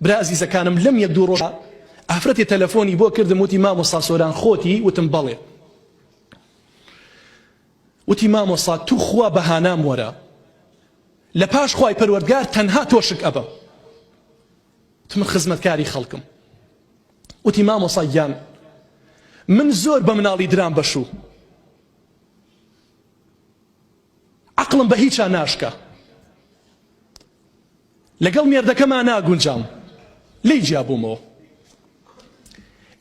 برا ئەزیزەکانم لەم یەک دوو ڕۆژە ئافرەتێ تەلەفۆنی بۆ کردم وتی مامۆستا سۆران خۆتی؟ وتم بەڵێ. وتی مامۆستا توخوا بەهانام وەرە لە پاش خوای پەروەردگار تەنها تۆ شک ئەبەم. وتم من خزمەتکاری خەڵکم. وتی مامۆستا گیان من زۆر بە مناڵی درام بەشوو عەقڵم بە هیچا ناشکا. لەگەڵ مێردەکەما ناگونجام لێی جیابوومەوە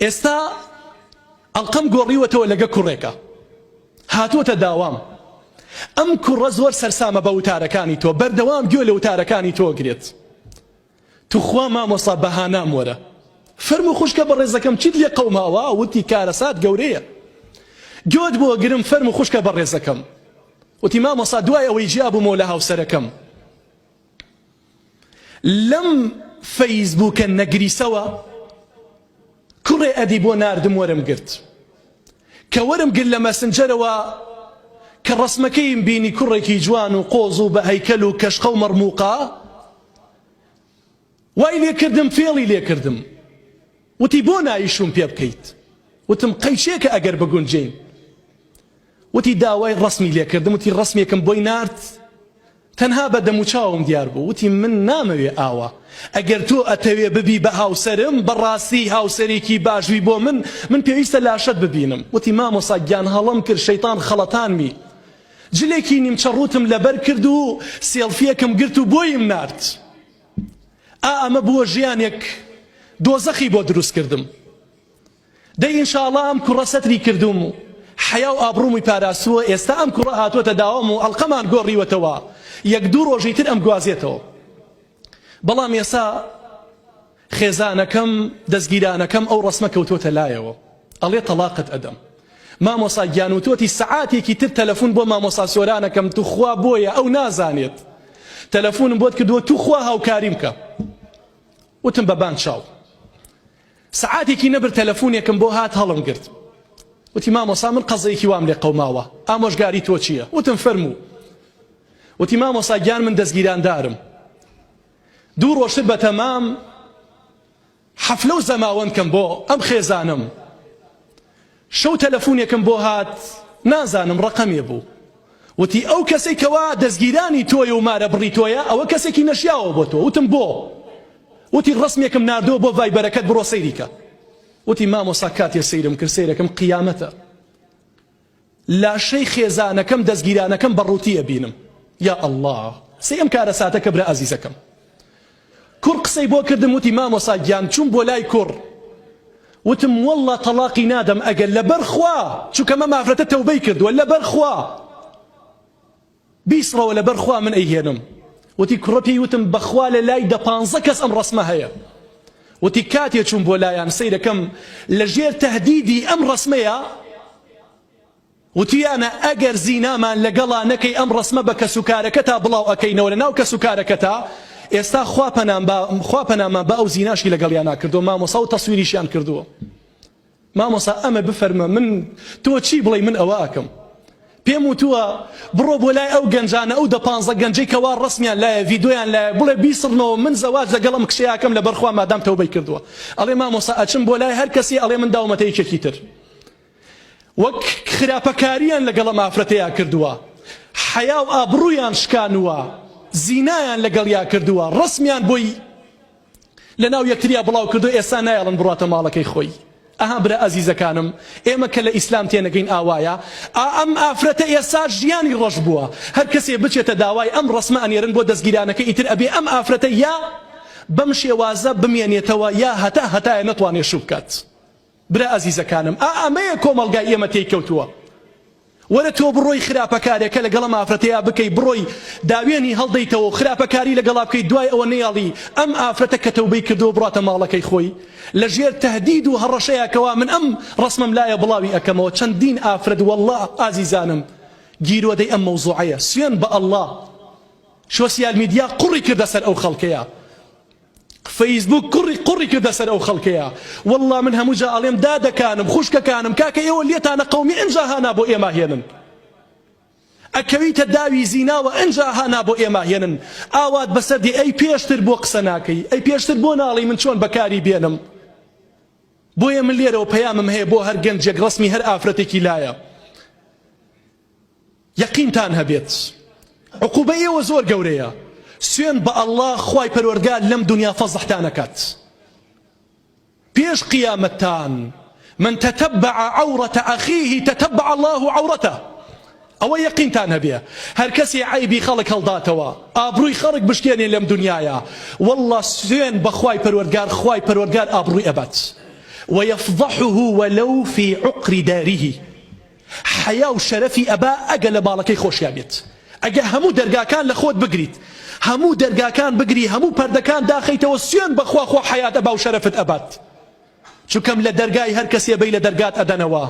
ئێستا ئەڵقەم گۆڕیوەتەوە لەگە کوڕێکە هاتووەتە داوام ئەم کوڕە زۆر سەرسامە بە وتارەکانی تۆ بەردەوام گوێ لە وتارەکانی تۆ گرێت توخوا مامۆسا بەهانام وەرە فەرموو خوشکە بەڕێزەکەم چیت لێ قەوماوە وتی کارەسات گەورەیە گوێت بۆ گرم فەرموو خوشکە بەڕێزەکەم وتی مامۆسا دوای ئەوەی جیابوومەوە لە هاوسەرەکەم لەم فەیسبووکە نەگریسەوە کوڕێ ئەدی بۆ ناردم وەرم گرت کە وەرم گرت لە مەسنجەرەوە کە ڕەسمەکەیم بینی کوڕێکی جوان و قۆز و بە هەیکەل و کەشخە و مەڕموقە وای لێکردم فێڵی لێکردم وتی بۆ نایشوم پێ بکەیت وتم قەیچێکە ئەگەر بگونجێین وتی داوای ڕەسمی لێکردم وتی ڕەسمێکم بۆی نارد تەنها بە دەموچاوم دیار بوو وتی من نامەوێ ئاوا ئەگەر تۆ ئەتەوێ ببی بە هاوسەرم بەڕاستی هاوسەرێکی باش بی بۆ من من پێویستە لاشەت ببینم وتی مامۆسا گیان هەڵەم کرد شەیتان خەڵەتانمی جلێکی نیمچە ڕووتم لەبەر کرد و سێڵفیەکم گرت و بۆیم نارد ئا ئەمە بووە ژیانێک دۆزەخی بۆ دروست کردم دەی ئینشاڵا ئەم کوڕە سەتری کردووم و حەیا و ئابڕوومی پاراستووە، ئێستا ئەم کوڕە هاتووەتە داوام و ئەڵقەمان گۆڕیوەتەوە، یەک دوو ڕۆژی تر ئەمگوازێتەوە. بەڵام ئێستا خێزانەکەم، دەزگیرانەکەم ئەو ڕەسمە کەوتووەتە لایەوە، ئەڵێ تەڵاقت ئەدەم. مامۆسا گیان وتووەتی سەعاتێکی تر تەلەفون بۆ مامۆسا سۆران ئەکەم، توخوا بۆیە ئەو نازانێت. تەلەفونم بۆت کردووە توخوا هاوکاریم کە. وتم بە بان چاو. سەعاتێکی نەبرد تەلەفونێکم بۆ هات هەڵم گرت وتی مامۆسا من قەزەیەکی وام لێ قەوماوە ئامۆژگاری تۆ چییە وتم فەرموو وتی مامۆسا گیان من دەستگیراندارم دوو ڕۆژتر بەتەمام حەفلە و زەماوەند کەم بۆ ئەم خێزانم شەو تەلەفونێکم بۆ هات نازانم ڕەقەمێ بوو وتی ئەو کەسەی کەوا دەستگیرانی تۆیە و مارە بڕی تۆیە ئەوە کەسێکی نەشیاوە بۆ تۆ وتم بۆ وتی ڕەسمێکم ناردووە بۆ ڤایبەرەکەت بڕۆ سەیری کە وتی مامۆسا کاتێ سەیرم کرد سەیرەکەم قیامەتە لاشەی خێزانەکەم دەستگیرانەکەم بە ڕووتی ئەبینم یا ئەڵڵا سەی ئەم کارەساتە کە برا ئازیزەکەم کوڕ قسەی بۆ کردم وتی مامۆسا گیان چووم بۆ لای کوڕ وتم واللە تەڵاقی نادەم ئەگەر لەبەر خوا چونکە مەم ئافرەتە تەوبەی کردووە لەبەر خوا بیسڕەوە لەبەر خوا من ئەیهێنم وتی کوڕە پێی وتم بەخوا لە لای دە پانزە کەس ئەم ڕەسمە هەیە وتی کاتێ چووم بۆ لایان سەیرەکەم لەژێر تەهدیدی ئەم ڕەسمەیە وتویانە ئەگەر زینامان لەگەڵا نەکەی ئەم ڕەسمە بە کەسوکارەکەتا بڵاو ئەکەینەوە لەناو کەسوکارەکەتا ئێستا خوا پەنام با خوا پەنامان با ئەو زیناشی لەگەڵیانا کردووە مامۆسا و تەسویریشیان کردووە مامۆسا ئەمە بفەرمە من تۆ چی بڵێی من ئەوە ئەکەم پێم وتووە بڕۆ بۆ لای ئەو گەنجانە ئەو دە پانزە گەنجەی کەوا ڕەسمیان لایە ڤیدۆیان لایە بڵێ بیسڕنەوە من زەواج لەگەڵ ئەم کچەیاکەم لەبەرخوا مادام تەوبەی کردووە ئەڵێ مامۆسا ئەچم بۆ لای هەر کەسی ئەڵێ من داومەتە یەکێکی تر وەک خراپەکاریان لەگەڵ ئەم ئافرەتەیا کردووە، حەیا و ئابڕوویان شکانووە، زینایان لەگەڵیا کردووە، ڕەسمیان بۆی لەناو یەکتریا بڵاو کردووە، ئێستا نایەڵن بڕواتە ماڵەکەی خۆی. ئەها برا ئەزیزەکانم ئێمە کە لە ئیسلام تێنەگەین ئاوایە، ئا ئەم ئافرەتە ئێستا ژیانی ڕەش بووە، هەر کەسێ بچێتە داوای ئەم ڕەسمە ئەنێرن بۆ دەزگیرانەکەی ئیتر ئەبێ ئەم ئافرەتە یا بەم شێوازە بمێنێتەوە یا هەتا هەتایە نەتوانێ شوو بکات. برا ئەزیزەکانم ئا ئەمەیە کۆمەڵگای ئێمە تێی کەوتووە وەرە تۆ بڕۆی خراپەکارێکە لەگەڵ ئەم ئافرەتەیا بکەی بڕۆی داوێنی هەڵدەیتەوە و خراپەکاری لەگەڵا بکەی دوای ئەوە نەیەڵی ئەم ئافرەتە کە تەوبەی کردووە بڕاتە ماڵەکەی خۆی لەژێر تەهدید و هەڕەشەیا کەوا من ئەم ڕەسمەم لایە بڵاوی ئەکەمەوە چەندین ئافرەت واللە ئازیزانم گیرۆدەی ئەم مەوزوعەیە سوێن بە اللە شۆسیال میدیا قوڕی کردە سەر ئەو خەڵکەیە فەیسبوک کوڕی قوڕی کردە سەر ئەو خەڵکەیە واللە من هەموو جا ئەڵێم دادەکانم خوشکەکانم کاکە ئێوە لێتانە قەومی ئینجا هانا بۆ ئێمە هێنن. ئەکەویتە داوی زیناوە ئنجا هانا بۆ ئێمە هێنن ئاوات بەسەر دێ ئەی پێشتر بۆ قسە ناکەی ئەی پێشتر بۆ ناڵێی من چۆن بەکاری بێنم بۆیە من لێرەوە پەیامم هەیە بۆ هەر گەنجێک ڕەسمی هەر ئافرەتێکی لایە یەقینتان هەبێت عقوبەی ئێوە زۆر گەورەیە سوێن بە ئەڵڵا خوای پەروەردگار لەم دنیا فەزحتان ئەکات پێش قیامەتتان من تتبع عورة اخیه تتبع اللە عورته ئەوە یەقینتان هەبێ هەرکەسێ عەیبی خەڵک هەڵداتەوە ئابڕووی خەڵک بشکێنێ لەم دنیایە واللە سوێن بەخوای پەروەردگار خوای پەروەردگار ئابڕووی ئەبات ويفضحه ولو في عقر داره حەیا و شەرەفی ئەبا ئەگە لە ماڵەکەی خۆشیا بێت ئەگە هەموو دەرگاکان لە خۆت بگریت هەموو دەرگاکان بگری هەموو پەردەکان داخەیتەوە سوێن بەخوا خوا حەیات ئەبا و شەرەفت ئەبات چونکەم لە دەرگای هەر کەسێ بەی لە دەرگات ئەدەنەوە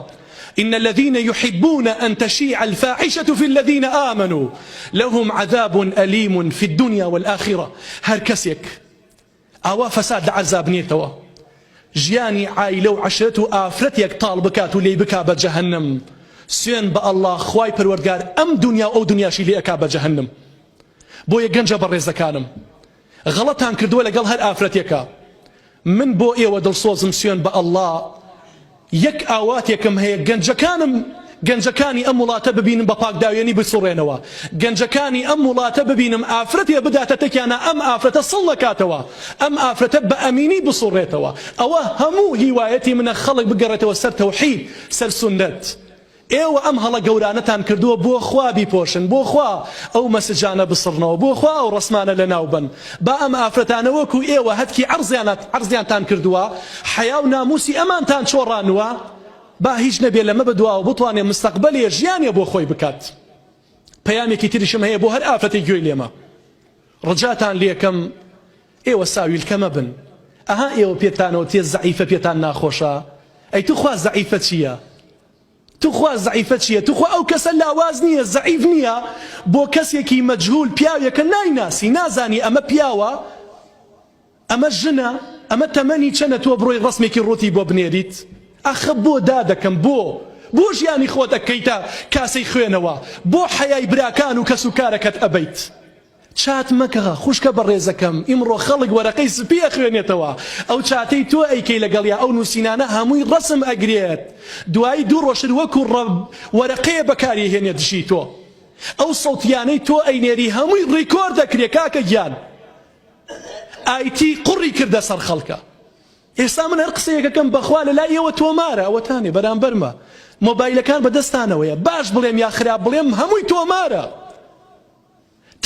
إن الذين يحبون أن تشيع الفاحشة في الذين آمنوا لهم عذاب أليم في الدنيا والآخرة هەر کەسێک ئاوا فەساد لە عەرزا بنێتەوە ژیانی عایلە و عەشرەت و ئافرەتێک تاڵ بکات و لێی بکا بە جەهەنم سوێن بە ئەڵڵا خوای پەروەردگار ئەم دونیا و ئەو دونیاشی لێ ئەکا بە جەهەنم بۆیە گەنجە بەڕێزەکانم غەڵەتان کردووە لەگەڵ هەر ئافرەتێکا من بۆ ئێوە دڵسۆزم سوێن بە ئەڵڵا یەک ئاواتێکم هەیە گەنجەکانم گەنجەکانی ئەم وڵاتە ببینم بە پاکداوێنی بسوڕێنەوە گەنجەکانی ئەم وڵاتە ببینم ئافرەتێ بداتە تەکیانە ئەم ئافرەتە سڵ نەکاتەوە ئەم ئافرەتە بە ئەمینی بسوڕێتەوە ئەوە هەموو هیوایەتی منە خەڵک بگەڕێتەوە سەر تەوحید سەر سوننەت ئێوە ئەم هەڵە گەورانەتان کردووە بۆ خوا بیپۆشن بۆ خوا ئەو مەسجانە بسڕنەوە بۆ خوا ئەو ڕەسمانە لەناو بەن با ئەم ئافرەتانە وەکو ئێوە هەتکی عەرزیانات عەرزیانتان کردووە حەیا و ناموسی ئەمانتان چۆڕانووە با هیچ نەبێ لەمە بەدواوە بتوانێ مستەقبەلێ ژیانێ بۆ خۆی بکات پەیامێکی تریشم هەیە بۆ هەر ئافرەتێک گوێی لێمە ڕجاتان لێکەم ئێوە ساویلکە مەبن ئەها ئێوە پێتانەوە تێ زەعیفە پێتان ناخۆشە ئەی توخوا زەعیفە چییە؟ توخوا زەعیفە چییە؟ توخوا ئەو کەسە لاواز نییە زەعیف نییە بۆ کەسێکی مەجهول پیاوێکە نایناسی نازانی ئەمە پیاوە ئەمە ژنە ئەمە تەمەنی چەنە تۆ بڕۆی ڕەسمێکی ڕووتی بۆ بنێریت ئەخە بۆ دادەکەم بۆ بۆ ژیانی خۆت ئەکەیتە کاسەی خوێنەوە بۆ حەیای براکان و کەس و کارەکەت ئەبەیت چات مەکە خوشکە بەڕێزەکەم ئیمڕۆ خەڵک وەرەقەی سپی ئەخوێنێتەوە ئەو چاتەی تۆ ئەیکەی لەگەڵیا ئەو نوسینانە هەمووی ڕەسم ئەگرێت دوایی دوو ڕۆژتر وەکو ڕە وەرەقەیە بەکاری هێنێت دژی تۆ ئەو سەوتیانەی تۆ ئەینێری هەمووی ڕیکۆرد ئەکرێ کاکە گیان ئایتی قوڕی کردە سەر خەڵکە ئێستا من هەر قسەیەکەکەم بەخوا لەلای ئێوە تۆمارە ئەوەتانێ بەرامبەرمە مۆبایلەکان بەدەستانەوەیە باش بڵێم یا خراپ بڵێم هەمووی تۆمارە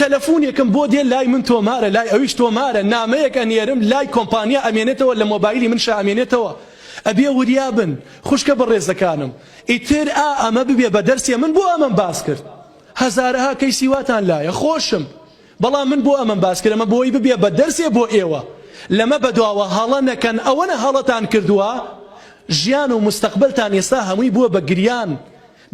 تەلەفونێکم بۆ دێ لای من تۆمارە لای ئەویش تۆمارە نامەیەک ئەنێرم لای کۆمپانیا ئەمێنێتەوە لە مۆبایلی منشا ئەمێنێتەوە ئەبێ وریا بن خوشکە بەڕێزەکانم ئیتر ئا ئەمە ببێ بە دەرسێ من بۆ ئەمەم باس کرد هەزارەها کەیسی واتان لایە خۆشم بەڵام من بۆ ئەمەم باس کرد ئەمە بۆی ببێ بە دەرسێ بۆ ئێوە لەمە بەدواوە هەڵە نەکەن ئەوەنە هەڵەتان کردووە ژیان و مستەقبەلتان ئێستا هەمووی بووە بە گریان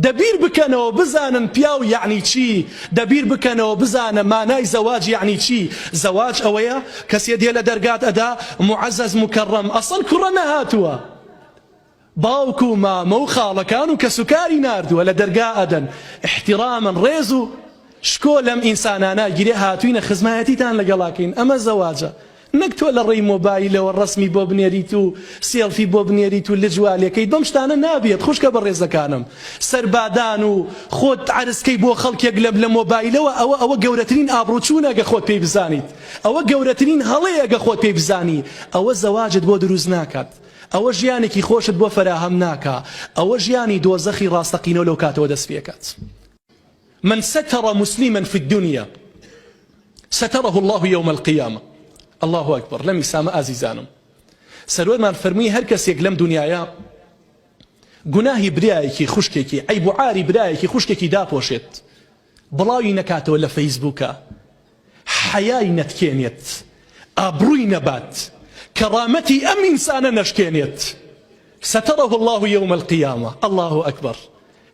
دە بیر بکەنەوە بزانن پیاو یەعنی چی، دە بیر بکەنەوە بزانە مانای زەواج یەعنی چی، زەواج ئەوەیە کەسێ دێ لە دەرگات ئەدا موعەزەز موکەڕەم ئەسڵەن کوڕە نەهاتووە باوک و مامە و خاڵەکان و کەسوکاری ناردووە لە دەرگا ئەدەن ئیحتیرامەن ڕێز و شکۆ لەم ئینسانانە گیرێ هاتوینە خزمایەتیتان لەگەڵا کەین ئەمە زەواجە نەک تۆ لە ڕێی مۆبایلەوە ڕەسمی بۆ بنێریت و سێڵفی بۆ بنێریت و لج وا لێکەیت بەم شتانە نابێت خوشکە بەڕێزەکانم سەربادان و خۆت عەرزکەی بۆ خەڵکێک لە لە مۆبایلەوە ئەوە ئەوە گەورەترین ئابڕوچوونە گە خۆت پێی بزانیت ئەوە گەورەترین هەڵەیە گە خۆت پێی بزانی ئەوە زەواجت بۆ دروست ناکات ئەوە ژیانێکی خۆشت بۆ فەراهەم ناکا ئەوە ژیانی دۆزەخی ڕاستەقینەو لەو کاتەوە دەست پێکات. من ستر مسلما فی الدنیا ستره اللە یوم القیامە اللە اکبر لەم ئیسلامە ئازیزانم سەروەرمان فەرمووی هەر کەسێک لەم دنیایە گوناهی برایەکی خوشکێکی عەیب و عاری برایەکی خوشکێکی داپۆشێت بڵاوی نەکاتەوە لە فەیسبووکە حەیای نەتکێنێت ئابڕووی نەبات کەڕامەتی ئەم ئینسانە نەشکێنێت ستره اللە یوم القیامە اللە اکبر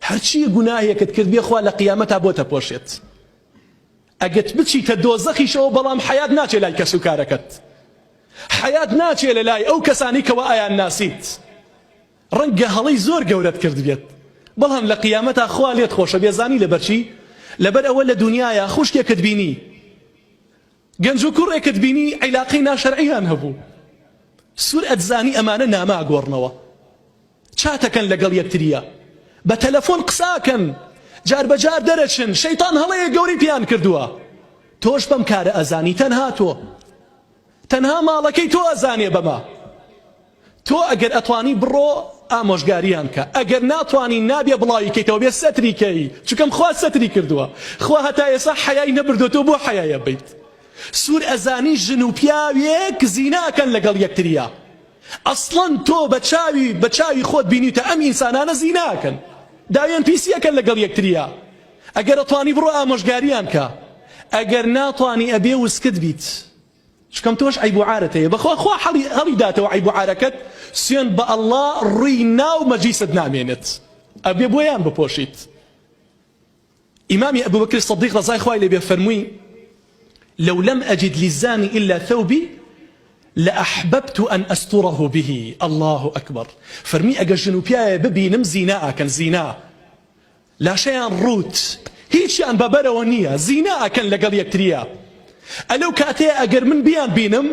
هەرچی گوناهێکت کرد بێ خوا لە قیامەتا بۆت ئەپۆشێت ئەگەت بچیتە دۆزەخیشەوە بەڵام حەیات ناچێ لای کەس و کارەکەت حەیات ناچێ لە لای ئەو کەسانی کەوا ئەیان ناسیت ڕەنگە هەڵەی زۆر گەورەت کردبێت بەڵام لە قیامەتا خوا لێت خۆشە بێزانی لەبەرچی؟ لەبەر ئەوە لە دونیایا خوشکێکت بینی گەنج و کوڕێکت بینی عیلاقەی ناشەرعیان هەبوو سور ئەتزانی ئەمانە نامە ئەگۆڕنەوە چاتەکەن لەگەڵ یەکتریە بە تەلەفۆن قساکەن جار بە جار دەرەچن شەیتان هەڵەیە گەورەی پێیان کردووە تۆش بەم کارە ئەزانی تەنها تۆ تەنها ماڵەکەی تۆ ئەزانێ بەمە تۆ ئەگەر ئەتوانی بڕۆ ئامۆژگاریان کە ئەگەر ناتوانی نابێ بڵاوی کەیتەوە بێ سەتری کەی چونکەم خوا سەتری کردووە خوا هەتا ئێسا حەیای نەبردووە تۆ بۆ حەیای ئەبەیت سوور ئەزانی ژن و پیاوێک زینا ئەکەن لەگەڵ یەکتریا ئەسڵەن تۆ بە چاوی بە چاوی خۆت بینیوتە ئەم ئینسانانە زینا ئەکەن داوێن پیسی ئەکەن لەگەڵ یەکتریا ئەگەر ئەتوانی بڕۆ ئامۆژگاریان کە ئەگەر ناتوانی ئەبێ وسکت بیت چکەم تۆش عەیب و عارت هەیە بەخوا خوا حەڵی هەڵی داتەوە عەیب و عارەکەت سوێند بە ئەڵڵا ڕووی ناو مەجلیست نامێنێت ئەبێ بۆیان بپۆشیت ئیمامی ئەبوبەکر صدیق ڕەزای خوای لێ بێ فەرمووی لو لم أجد للزاني إلا ثوبي لأحببت أن أستره به الله أكبر فەرمی ئەگە ژن و پیاوێ ببینم زینا ئەکەن زینا لاشەیان ڕووت هیچیان بە بەرەوە نییە زینا ئەکەن لەگەڵ یەکتریا ئەلەو کاتەیە ئەگەر من بیان بینم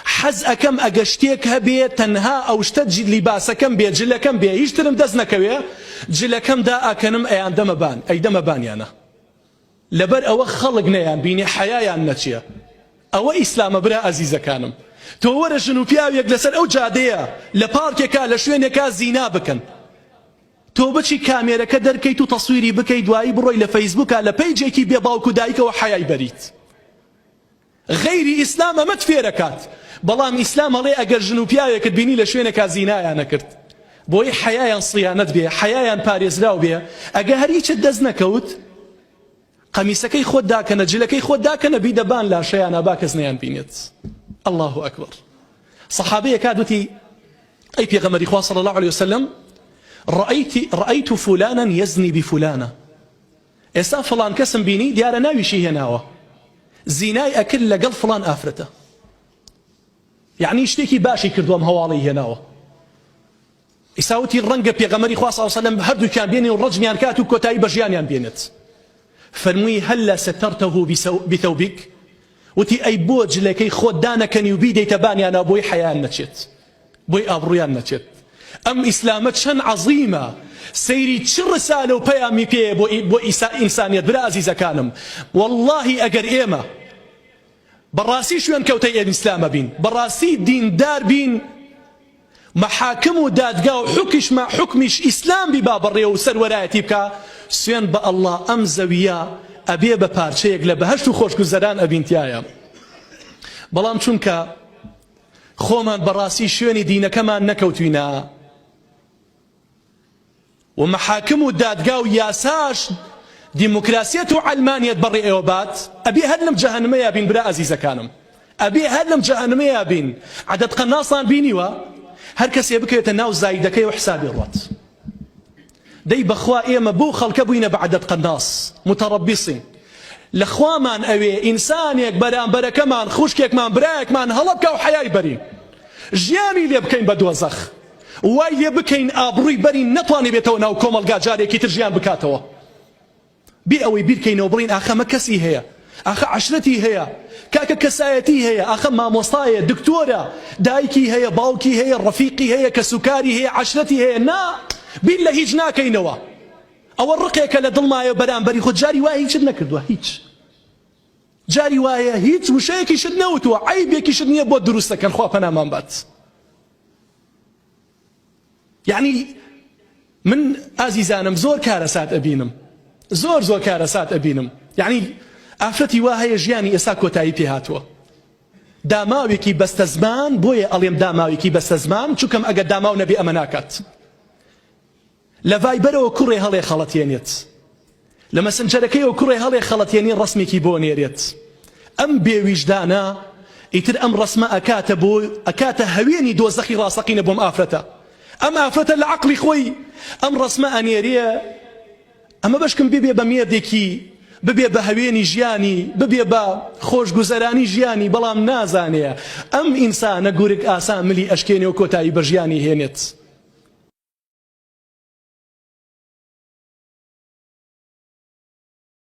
حەز ئەکەم ئەگە شتێک هەبێ تەنها ئەو شتە لیباسەکەم بێ جلەکەم بێ هیچ ترم دەست نەکەوێ جلەکەم دائەکەنم ئەیاندەمە بان ئەیدەمە بانیانە لەبەر ئەوە خەڵک نەیان بینێ حەیایان نەچێ ئەوە ئیسلامە برا ئەزیزەکانم تۆ وەرە ژن و پیاوێک لەسەر ئەو جادەیە لە پارکێکا لە شوێنێکا زینا بکەن تۆ بچی کامێرەکە دەرکەیت و تەسویری بکەی دوایی بڕۆی لە فەیسبوکا لە پەیجێکی بێ باوک و دایکەوە حەیای بەریت غەیری ئیسلام ئەمەت فێرەکات بەڵام ئیسلام ئەڵێ ئەگەر ژن و پیاوێکت بینی لە شوێنێکا زینایان نەکرد بۆی حەیایان سیانەت بێ حەیایان پارێزراو بێ ئەگە هەر هیچت دەست نەکەوت قەمیسەکەی خۆت داکەنە جلەکەی خۆت داکەنە بیدە بان لاشەیانە با کەس نەیان بینێت الله اکبر صحابەیەک هات وتی ئەی پێغەمبەری خوا صلی الله علیه وسلم رأيت رأيت فلانا يزني بفلانة ئێستا فڵان کەسم بینی دیارە ناویشی هێناوە زینای ئەکرد لەگەڵ فڵان ئافرەتە یعنی شتێکی باشی کردووەم هەواڵی هێناوە ئیسا وتی ڕەنگە پێغەمبەری خوا صلی اللە علیە وسلم هەردووکیان بێنێ و ڕەجمیان کات و کۆتایی بە ژیانیان بێنێت فەرمووی هلا سترته بثوبک وتی ئەی بۆ جلەکەی خۆت دانەکەنی و بیدەیتە بانیانەوە بۆی حەیایان نەچێت بۆی ئابڕویان نەچێت ئەم ئیسلامە چەند عەزیمە سەیری چ ڕسالە و پەیامی پێیە بۆ بۆ ئینسانیەت برا ئازیزەکانم واللهی ئەگەر ئێمە بەڕاستی شوێنکەوتەی ئەم ئیسلامە بین بەڕاستی دیندار بین مەحاکم و دادگا و حوکیشما حوکمیش ئیسلام بیبا بەڕێ و سەروەرایەتی بکا سوێند بە اللە ئەم زەویە ئەبێ بە پارچەیەک لە بەهەشت و خۆشگوزەران ئەبین تیایا بەڵام چونکە خۆمان بەڕاستی شوێنی دینەکەمان نەکەوتوینە و مەحاکم و دادگا و یاساش دیموکراسیەت و عەلمانیەت بەڕێوە بات ئەبێ هەر لەم جەهەنمەیا بین برا ئەزیزەکانم ئەبێ هەر لەم جەهەنمەیا بین عەدەد قەناسان بینیوە هەر کەسێ بکەوێتە ناو زایدەکەی و حسابی ڕوات دەی بەخوا ئێمە بەو خەڵکە بووینە بە عەدەد قەناس متەڕەبیسین لە خوامان ئەوێ ئینسانێک بەرامبەرەکەمان خوشکێکمان برایەکمان هەڵە بکا و حەیای بەرین ژیانی لێ بکەین بە دۆزەخ وای لێ بکەین ئابڕووی بەرین نەتوانێ بێتەوە ناو کۆمەڵگا جارێکی تر ژیان بکاتەوە بێ ئەوەی بیرکەینەوە بڵێین ئاخە مە کەسی هەیە ئاخە عەشرەتی هەیە کاکە کەسایەتی هەیە ئاخە مامۆستایە دکتۆرە دایکی هەیە باوکی هەیە ڕەفیقی هەیە کەسوکاری هەیە عەشرەتی هەیە نا بیر لە هیچ ناکەینەوە ئەوە ڕقێکە لە دڵمایە بەرامبەری خۆ جاری وایە هیچت نەکردووە هیچ جاری وایە هیچ وشەیەکیشت نەوتووە عەیبێکیشت نییە بۆت دروست دەکەن خوا پەنامان بات یعنی من ئازیزانم زۆر کارەسات ئەبینم زۆر زۆر کارەسات ئەبینم یعنی ئافرەتی وا هەیە ژیانی ئێستا کۆتایی پێ هاتووە داماوێکی بەستەزمان بۆیە ئەڵێم داماوێکی بەستەزمان چونکەم ئەگەر داماو نەبێ ئەمە ناکات لە ڤایبەرەوە کوڕێ هەڵێ خەڵەتێنێت لە مەسنجەرەکەیەوە کوڕێ هەڵێ خەڵەتێنی ڕەسمێکی بۆ نێرێت ئەم بێ ویژدانە ئیتر ئەم ڕەسمە ئەکاتە بۆ ئەکاتە هەوێنی دۆزەخی ڕاستەقینە بۆم ئافرەتە ئەم ئافرەتە لە عەقڵی خۆی ئەم ڕەسمە ئەنێرێ ئەمە بەشکم ببێ بە مێردێکی ببێ بە هەوێنی ژیانی ببێ بە خۆشگوزەرانی ژیانی بەڵام نازانێ ئەم ئینسانە گورگ ئاسا ملی ئەشکێنێ و کۆتایی بە ژیانی هێنێت.